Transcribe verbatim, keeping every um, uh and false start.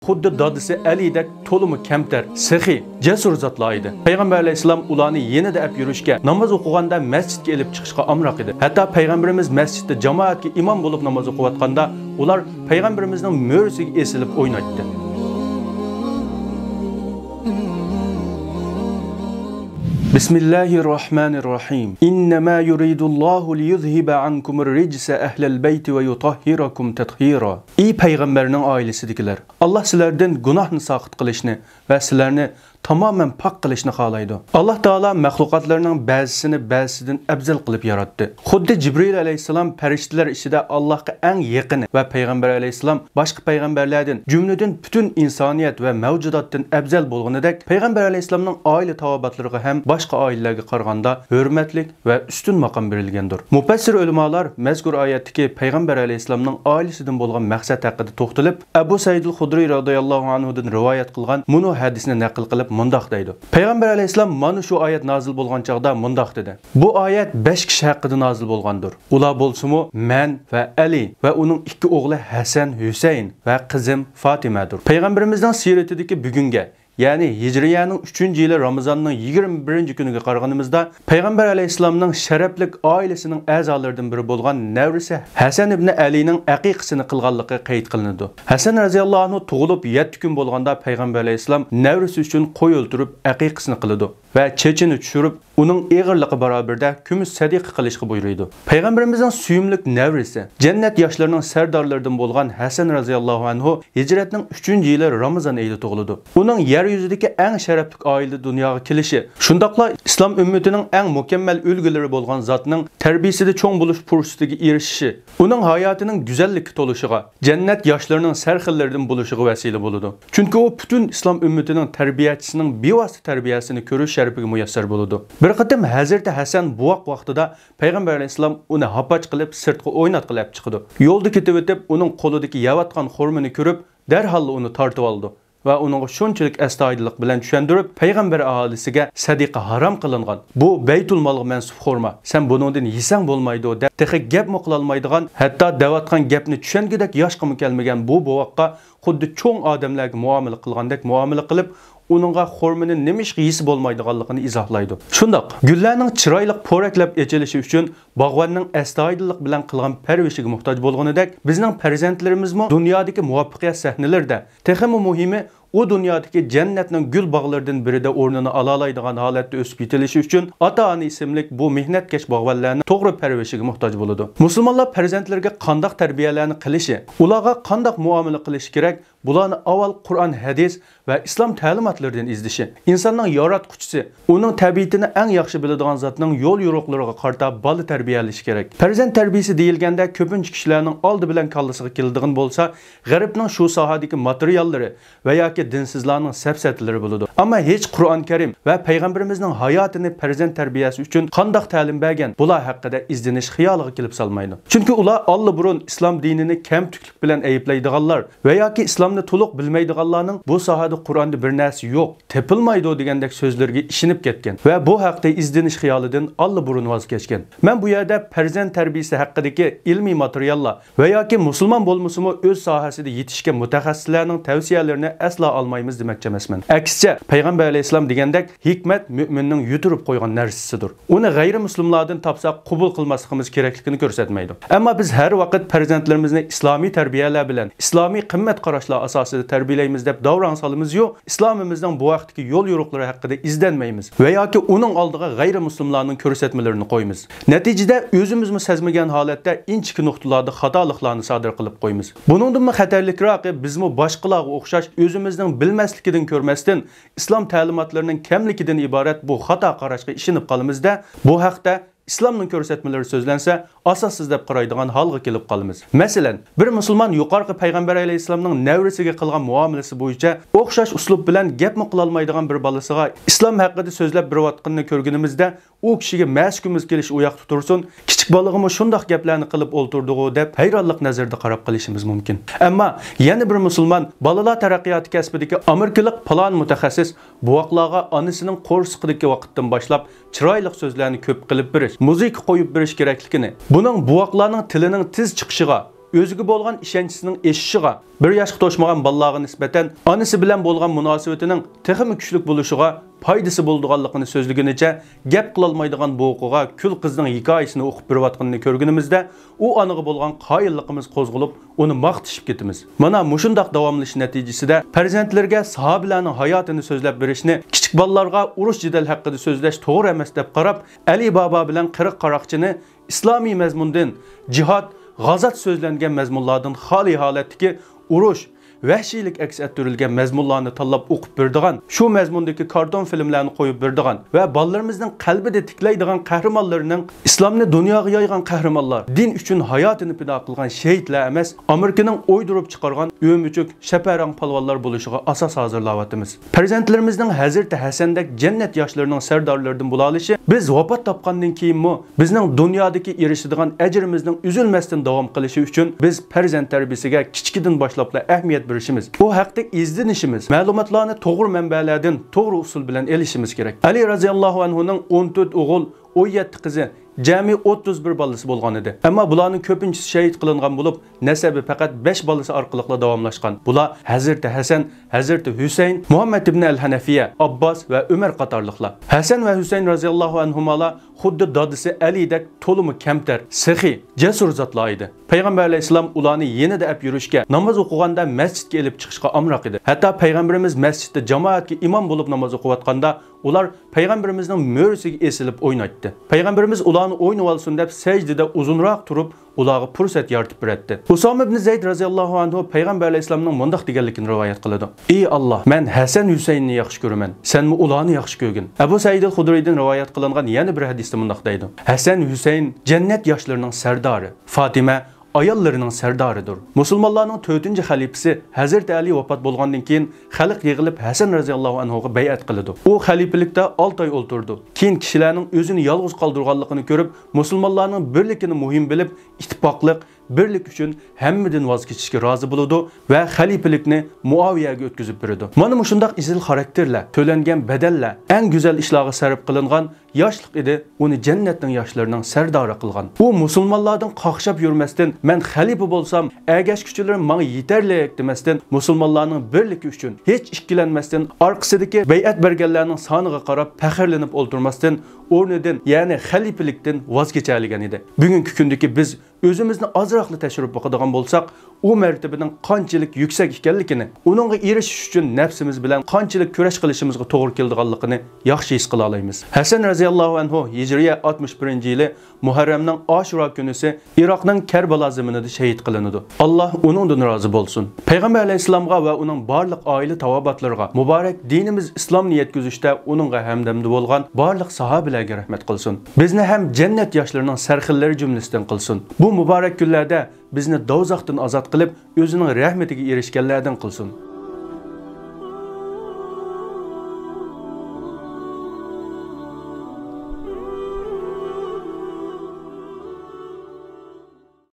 خۇددى دادىسى ئەلىدەك تولىمۇ كەمتەر، سېخىي، جەسۇر زاتلار ئىدى. پەيغەمبەر ئەلەيھىسسالام ئۇلارنى يېنىدا ئەپ يۈرۈشكە، ناماز ئوقۇغاندا مەسچىتكە ئېلىپ چىقىشقا ئامراق ئىدى. ھەتتا پەيغەمبىرىمىز مەسچىتتە جامائەتكە ئىمام بولۇپ ناماز ئوقۇۋاتقاندا، ئۇلار پەيغەمبىرىمىزنىڭ مۈرىسىگە ئېسىلىپ ئوينايتتى. بىسمىللاھىررەھمانىررەھىم. ئىننەما يۇرىدۇللاھۇ لىيۇزھىبە ئانكۇمۇر رىجسە ئەھلەل بەيتى ۋە يۇتەھھىرەكۇم تەتھىرا. ئى پەيغەمبەرنىڭ ئائىلىسىدىكىلەر! ئاللاھ سىلەردىن گۇناھنى ساقىت قىلىشنى ۋە سىلەرنى تامامەن پاك قىلىشنى خالايدۇ. ئاللاھ تائالا مەخلۇقاتلىرىنىڭ بەزىسىنى بەزىسىدىن ئەپزەل قىلىپ ياراتتى. خۇددى جىبرىئىل ئەلەيھىسسالام پەرىشتىلەر ئىچىدە ئاللاھقا ئەڭ يېقىنى ۋە پەيغەمبەر ئەلەيھىسسالام باشقا پەيغەمبەرلەردىن، جۈملىدىن پۈتۈن ئىنسانىيەت ۋە مەۋجۇداتتىن ئەپزەل بولغىنىدەك، پەيغەمبەر ئەلەيھىسسالامنىڭ ئائىلە تاۋابىئاتلىرىغا ھەم باشقا ئائىلىلەرگە قارىغاندا ھۆرمەتلىك ۋە ئۈستۈن ماقام بېرىلگەندۇر. مۇپەسسىر ئۆلىمالار مەزكۇر ئايەتتىكى پەيغەمبەر ئەلەيھىسسالامنىڭ ئائىلىسىدىن بولغان مەقسەت ھەققىدە توختىلىپ، ئەبۇ سەئىدۇل خۇدرىي رازىياللاھۇ ئەنھۇدىن رىۋايەت قىلغان مۇنۇ ھەدىسنى نەقىل قىلىپ مۇنداق دەيدۇ: پەيغەمبەر ئەلەيھىسسالام مانا شۇ ئايەت نازىل بولغان چاغدا مۇنداق دېدى: بۇ ئايەت بەش كىشى ھەققىدە نازىل بولغاندۇر. ئۇلار بولسىمۇ مەن ۋە ئەلى ۋە ئۇنىڭ ئىككى ئوغلى ھەسەن، ھۈسەيىن ۋە قىزىم فاتىمەدۇر. پەيغەمبىرىمىزنىڭ سىرىتىدىكى بۈگۈنگە، يەنى ھىجرىيەنىڭ ئۈچىنچى يىلى رامىزاننىڭ يىگىرمە بىرىنچى كۈنىگە قارىغىنىمىزدا، پەيغەمبەر ئەلەيھىسسالامنىڭ شەرەپلىك ئائىلىسىنىڭ ئەزالىرىدىن بىرى بولغان نەۋرىسى ھەسەن ئىبنى ئەلىنىڭ ئەقىقىسىنى قىلغانلىقى قەيت قىلىنىدۇ. ھەسەن رازىياللاھۇ ئەنھۇ تۇغۇلۇپ يەتتە كۈن بولغاندا پەيغەمبەر ئەلەيھىسسالام نەۋرىسى ئۈچۈن قوي ئۆلتۈرۈپ ئەقىقىسىنى قىلىدۇ ۋە چېچىنى چۈشۈرۈپ، ئۇنىڭ ئېغىرلىقى باراۋىرىدە كۈمۈش سەدىقە قىلىشقا بۇيرۇيدۇ. پەيغەمبىرىمىزنىڭ سۆيۈملۈك نەۋرىسى، جەننەت ياشلىرىنىڭ سەردارلىرىدىن بولغان ھەسەن رازىياللاھۇ ئەنھۇ ھىجرەتنىڭ ئۈچىنچى يىلى رامىزان ئېيىدا تۇغۇلىدۇ. ئۇنىڭ يەر يۈزىدىكى ئەڭ شەرەپلىك ئائىلىدە دۇنياغا كېلىشى، شۇنداقلا ئىسلام ئۈممىتىنىڭ ئەڭ مۇكەممەل ئۈلگىلىرى بولغان زاتنىڭ تەربىيىسىدە چوڭ بولۇش پۇرسىتىگە ئېرىشىشى، ئۇنىڭ ھاياتىنىڭ گۈزەللىككە تولۇشىغا، جەننەت ياشلىرىنىڭ سەرخىللىرىدىن بولۇشىغا ۋەسىلە بولىدۇ. چۈنكى ئۇ پۈتۈن ئىسلام ئۈممىتىنىڭ تەربىيەچىسىنىڭ بىۋاسىتە تەربىيەسىنى كۆرۈش شەرىپىگە مۇيەسسەر بولىدۇ. بىر قېتىم ھەزرىتى ھەسەن بوۋاق ۋاقتىدا پەيغەمبەر ئەلەيھىسسالام ئۇنى ھاپاچ قىلىپ سىرتقا ئويناتقىلى ئەپ چىقىدۇ. يولدا كېتىۋېتىپ، ئۇنىڭ قولىدىكى يەۋاتقان خورمىنى كۆرۈپ، دەرھاللا ئۇنى تارتىۋالىدۇ ۋە ئۇنىڭغا شۇنچىلىك ئەستايىدىللىق بىلەن چۈشەندۈرۈپ، پەيغەمبەر ئاھالىسىگە سەدىقە ھارام قىلىنغان، بۇ بەيتۇلمالغا مەنسۇپ خورما، سەن بۇنىڭدىن يېسەڭ بولمايدۇ، دەپ تېخى گەپمۇ قىلالمايدىغان، ھەتتا دەۋاتقان گەپنى چۈشەنگۈدەك ياشقىمۇ كەلمىگەن بۇ بوۋاققا خۇددى چوڭ ئادەملەرگە مۇئامىلە قىلغاندەك مۇئامىلە قىلىپ، ئۇنىڭغا خورمىنى نېمىشقا يېسە بولمايدىغانلىقىنى ئىزاھلايدۇ. شۇنداق، گۈللەرنىڭ چىرايلىق پورەكلەپ ئېچىلىشى ئۈچۈن باغۋەننىڭ ئەستايىدىللىق بىلەن قىلغان پەرۋىشىگە موھتاج بولغىنىدەك، بىزنىڭ پەرزەنتلىرىمىزمۇ دۇنيادىكى مۇۋەپپەقىيەت سەھنىلىرىدە، تېخىمۇ مۇھىمى، ئۇ دۇنيادىكى جەننەتنىڭ گۈل باغلىرىدىن بىرىدە ئورنىنى ئالالايدىغان ھالەتتە ئۆسۈپ يېتىلىشى ئۈچۈن ئاتا-ئانا ئىسىملىك بۇ مېھنەتكەش باغۋەنلەرنىڭ توغرا پەرۋىشىگە موھتاج بولىدۇ. مۇسۇلمانلار پەرزەنتلىرىگە قانداق تەربىيەلەرنى قىلىشى، ئۇلارغا قانداق مۇئامىلە قىلىشى كېرەك، بۇلارنى ئاۋۋال قۇرئان، ھەدىس ۋە ئىسلام تەلىماتلىرىدىن ئىزدىشى، ئىنساننىڭ ياراتقۇچىسى، ئۇنىڭ تەبىئىتىنى ئەڭ ياخشى بىلىدىغان زاتنىڭ يول يورۇقلىرىغا قارىتا بالا تەربىيەلىشى كېرەك. پەرزەنت تەربىيىسى دېيىلگەندە، كۆپىنچە كىشىلەرنىڭ ئالدى بىلەن كاللىسىغا كېلىدىغىنى بولسا، غەربنىڭ شۇ ساھەدىكى ماتېرىياللىرى ۋە ياكى دىنسىزلارنىڭ سەپسەتىلىرى بولىدۇ. ئەمما ھېچ قۇرئان كەرىم ۋە پەيغەمبىرىمىزنىڭ ھاياتىنى پەرزەنت تەربىيەسى ئۈچۈن قانداق تەلىم بەرگەن، بۇلار ھەققىدە ئىزدىنىش خىيالىغا كېلىپ سالمايدۇ. چۈنكى ئۇلار ئاللىبۇرۇن ئىسلام دىنىنى كەمتۈكلۈك بىلەن ئەيىبلەيدىغانلار ۋە ياكى ئىسلامنى تولۇق بىلمەيدىغانلارنىڭ بۇ ساھەدە قۇرئاندا بىر نەرسە يوق، تېپىلمايدۇ دېگەندەك سۆزلىرىگە ئىشىنىپ كەتكەن ۋە بۇ ھەقتە ئىزدىنىش خىيالىدىن ئاللىبۇرۇن ۋاز كەچكەن. مەن بۇ يەردە پەرزەنت تەربىيىسى ھەققىدىكى ئىلمىي ماتېرىياللار ۋە ياكى مۇسۇلمان بولمىسىمۇ ئۆز ساھەسىدە يېتىشكەن مۇتەخەسسىسلەرنىڭ تەۋسىيەلىرىنى ئەسلا ئالمايمىز دېمەكچى ئەمەسمەن. ئەكسىچە، پەيغەمبەر ئەلەيھىسسالام دېگەندەك، ھېكمەت مۆمىننىڭ يۈتۈرۈپ قويغان نەرسىسىدۇر. ئۇنى غەيرىي مۇسلىملاردىن تاپساق قوبۇل قىلماسلىقىمىز كېرەكلىكىنى كۆرسەتمەيدۇ. ئەمما بىز ھەر ۋاقىت پەرزەنتلىرىمىزنى ئىسلامىي تەربىيەلەر بىلەن، ئىسلامىي قىممەت قاراشلار ئاساسىدا تەربىيەلەيمىز دەپ داۋراڭ سالىمىزيۇ، ئىسلامىمىزنىڭ بۇ ھەقتىكى يول يورۇقلىرى ھەققىدە ئىزدەنمەيمىز ۋە ياكى ئۇنىڭ ئالدىغا غەيرىي مۇسلىملارنىڭ كۆرسەتمىلىرىنى قويىمىز. نەتىجىدە ئۆزىمىزمۇ سەزمىگەن ھالەتتە ئىنچىكە نۇقتىلاردا خاتالىقلارنى سادىر قىلىپ قويىمىز. بۇنىڭدىنمۇ خەتەرلىكراقى، بىزمۇ باشقىلارغا ئوخشاش ئۆزىمىزنىڭ بىلمەسلىكىدىن كۆرمەستىن، ئىسلام تەلىماتلىرىنىڭ كەملىكىدىن ئىبارەت بۇ خاتا قاراشقا ئىشىنىپ قالىمىز-دە، بۇ ھەقتە ئىسلامنىڭ كۆرسەتمىلىرى سۆزلەنسە، ئاساسسىز دەپ قارايدىغان ھالغا كېلىپ قالىمىز. مەسىلەن، بىر مۇسۇلمان يۇقىرىقى پەيغەمبەر ئەلەيھىسسالامنىڭ نەۋرىسىگە قىلغان مۇئامىلىسى بويىچە ئوخشاش ئۇسلۇب بىلەن گەپمۇ قىلالمايدىغان بىر بالىسىغا ئىسلام ھەققىدە سۆزلەپ بېرىۋاتقىنىنى كۆرگىنىمىزدە، ئۇ كىشىگە مەسە كۈمۈز كېلىش ئۇ ياقتا تۇرسۇن، كىچىك بالىغىمۇ شۇنداق گەپلەرنى قىلىپ ئولتۇردىغۇ دەپ ھەيرانلىق نەزىرىدە قاراپ قېلىشىمىز مۇمكىن. ئەمما يەنە بىر مۇسۇلمان بالىلار تەرەققىياتى كەسپىدىكى ئامېرىكىلىق پالان مۇتەخەسسىس بوۋاقلارغا ئانىسىنىڭ قورسىقىدىكى ۋاقىتتىن باشلاپ چىرايلىق سۆزلەرنى كۆپ قىلىپ بېرىش، مۇزىكا قويۇپ بېرىش كېرەكلىكىنى، بۇنىڭ بوۋاقلارنىڭ تىلىنىڭ تېز چىقىشىغا، ئۆزىگە بولغان ئىشەنچىسىنىڭ ئېشىشىغا، بىر ياشقا توشمىغان بالىلارغا نىسبەتەن ئانىسى بىلەن بولغان مۇناسىۋىتىنىڭ تېخىمۇ كۈچلۈك بولۇشىغا پايدىسى بولىدىغانلىقىنى سۆزلىگىنىچە، گەپ قىلالمايدىغان بوۋىقىغا كۈل قىزنىڭ ھېكايىسىنى ئوقۇپ بېرىۋاتقىنىنى كۆرگىنىمىزدە، ئۇ ئانىغا بولغان قايىللىقىمىز قوزغىلىپ، ئۇنى ماختىشىپ كېتىمىز. مانا مۇشۇنداق داۋاملىشىش نەتىجىسىدە پەرزەنتلىرىگە ساھابىلەرنىڭ ھاياتىنى سۆزلەپ بېرىشنى، كىچىك بالىلارغا ئۇرۇش-جېدەل ھەققىدە سۆزلەش توغرا ئەمەس دەپ قاراپ، ئەلى بابا بىلەن قىرىق قاراقچىنى ئىسلامىي مەزمۇندىن جىھاد، غازات سۆزلەنگەن مەزمۇنلاردىن خالىي ھالەتتىكى ئۇرۇش، ۋەھشىيلىك ئەكس ئەتتۈرۈلگەن مەزمۇنلارنى تاللاپ ئوقۇپ بېرىدىغان، شۇ مەزمۇندىكى كارتون فىلىملارنى قويۇپ بېرىدىغان ۋە بالىلىرىمىزنىڭ قەلبىدە تىكلەيدىغان قەھرىمانلىرىنىڭ، ئىسلامنى دۇنياغا يايغان قەھرىمانلار، دىن ئۈچۈن ھاياتىنى پىدا قىلغان شېھىتلەر ئەمەس، ئامېرىكىنىڭ ئويدۇرۇپ چىقارغان ئۆمۈچۈك، شەپەرەڭ پالۋانلار بولۇشىغا ئاساس ھازىرلاۋاتىمىز. پەرزەنتلىرىمىزنىڭ ھەزرىتى ھەسەندەك جەننەت ياشلىرىنىڭ سەردارلىرىدىن بولالىشى، بىز ۋاپات تاپقاندىن كېيىنمۇ بىزنىڭ دۇنيادىكى ئېرىشىدىغان ئەجرىمىزنىڭ ئۈزۈلمەستىن داۋام قىلىشى ئۈچۈن بىز پەرزەنت تەربىيىسىگە كىچىكىدىن باشلاپلا ئەھمىيەت بېرىشىمىز، بۇ ھەقتە ئىزدىنىشىمىز، مەلۇماتلارنى توغرا مەنبەلەردىن توغرا ئۇسۇل بىلەن ئېلىشىمىز كېرەك. ئەلى رەزىياللاھۇ ئەنھۇنىڭ ئون تۆت ئوغۇل، ئون يەتتە قىزى، جەمئىي ئوتتۇز بىر بالىسى بولغان ئىدى. ئەمما بۇلارنىڭ كۆپىنچىسى شەھىت قىلىنغان بولۇپ، نەسەبى پەقەت بەش بالىسى ئارقىلىقلا داۋاملاشقان. بۇلار ھەزرىتى ھەسەن، ھەزرىتى ھۈسەيىن، مۇھەممەد ئىبنى ئەل ھەنەفىيە، ئابباس ۋە ئۆمەر قاتارلىقلار. ھەسەن ۋە ھۈسەيىن رەزىياللاھۇ ئەنھۇمالار خۇددى دادىسى ئەلىدەك تولىمۇ كەمتەر، سېخىي، جەسۇر زاتلار ئىدى. پەيغەمبەر ئەلەيھىسسالام ئۇلارنى يېنىدا ئەپ يۈرۈشكە، ناماز ئوقۇغاندا مەسچىتكە ئېلىپ چىقىشقا ئامراق ئىدى. ھەتتا پەيغەمبىرىمىز مەسچىتتە جامائەتكە ئىمام بولۇپ ناماز ئوقۇۋاتقاندا، ئۇلار پەيغەمبىرىمىزنىڭ مۈرىسىگە ئېسىلىپ ئوينايتتى. پەيغەمبىرىمىز ئۇلارنى ئوينىۋالسۇن دەپ سەجدىدە ئۇزۇنراق تۇرۇپ، ئۇلارغا پۇرسەت يارىتىپ بېرەتتى. ئۇسامە ئىبنى زەيد رەزىياللاھۇ ئەنھۇ پەيغەمبەر ئەلەيھىسسالامنىڭ مۇنداق دېگەنلىكىنى رىۋايەت قىلىدۇ: «ئى ئاللا، مەن ھەسەن ھۈسەيىننى ياخشى كۆرىمەن، سەنمۇ ئۇلارنى ياخشى كۆرگىن.» ئەبۇ سەئىدىل خۇدرىيدىن رىۋايەت قىلىنغان يەنە بىر ھەدىستە مۇنداق دەيدۇ: «ھەسەن ھۈسەيىن جەننەت ياشلىرىنىڭ سەردارى، فاتىمە ئاياللىرىنىڭ سەردارىدۇر.» مۇسۇلمانلارنىڭ تۆتىنچى خەلىپىسى ھەزرىتى ئەلى ۋاپات بولغاندىن كېيىن، خەلق يىغىلىپ ھەسەن رەزىياللاھۇ ئەنھۇغا بەيئەت قىلىدۇ. ئۇ خەلىپىلىكتە ئالتە ئاي ئولتۇرىدۇ. كېيىن كىشىلەرنىڭ ئۆزىنى يالغۇز قالدۇرغانلىقىنى كۆرۈپ، مۇسۇلمانلارنىڭ بىرلىكىنى مۇھىم بىلىپ، ئىتتىپاقلىق، بىرلىك ئۈچۈن ھەممىدىن ۋاز كېچىشكە رازى بولىدۇ ۋە خەلىپىلىكنى مۇئاۋىيەگە ئۆتكۈزۈپ بېرىدۇ. مانا مۇشۇنداق ئېسىل خاراكتېرلەر، تۆلەنگەن بەدەللەر، ئەڭ گۈزەل ئىشلارغا سەرپ قىلىنغان ياشلىق ئىدى، ئۇنى جەننەتنىڭ ياشلىرىنىڭ سەردارى قىلغان. ئۇ مۇسۇلمانلاردىن قاقشاپ يۈرمەستىن، «مەن خەلىپە بولسام، ئەگەشكۈچىلىرىم ماڭا يېتەرلىك» دېمەستىن، مۇسۇلمانلارنىڭ بىرلىكى ئۈچۈن ھېچ ئىككىلەنمەستىن، ئارقىسىدىكى بەيئەت بەرگەنلەرنىڭ سانىغا قاراپ پەخىرلىنىپ ئولتۇرماستىن، ئورنىدىن، يەنى خەلىپىلىكتىن ۋاز كېچەلىگەن ئىدى. بۈگۈنكى كۈندىكى بىز ئۆزىمىزنى ئازراقلا تەكشۈرۈپ باقىدىغان بولساق، ئۇ مەرتىبىنىڭ قانچىلىك يۈكسەك ئىكەنلىكىنى، ئۇنىڭغا ئېرىشىش ئۈچۈن نەپسىمىز بىلەن قانچىلىك كۈرەش قىلىشىمىزغا توغرا كېلىدىغانلىقىنى ياخشى ھېس قىلالايمىز. ھەسەن رەزىياللاھۇ ئەنھۇ ھىجرىيە ئاتمىش بىرىنچى يىلى مۇھەررەمنىڭ ئاشۇرا كۈنىسى ئىراقنىڭ كەربەلا زېمىنىدا شېھىت قىلىنىدۇ. ئاللا ئۇنىڭدىن رازى بولسۇن. پەيغەمبەر ئەلەيھىسسالامغا ۋە ئۇنىڭ بارلىق ئائىلە تاۋابىئاتلىرىغا، مۇبارەك دىنىمىز ئىسلامنى يەتكۈزۈشتە ئۇنىڭغا ھەمدەمدە بولغان بارلىق ساھابىلەرگە رەھمەت قىلسۇن. بىزنى ھەم جەننەت ياشلىرىنىڭ سەرخىللىرى جۈملىسىدىن قىلسۇن. بۇ مۇبارەك كۈنلەردە بىزنى دوزاختىن ئازاد قىلىپ، ئۆزىنىڭ رەھمىتىگە ئېرىشكەنلەردىن قىلسۇن.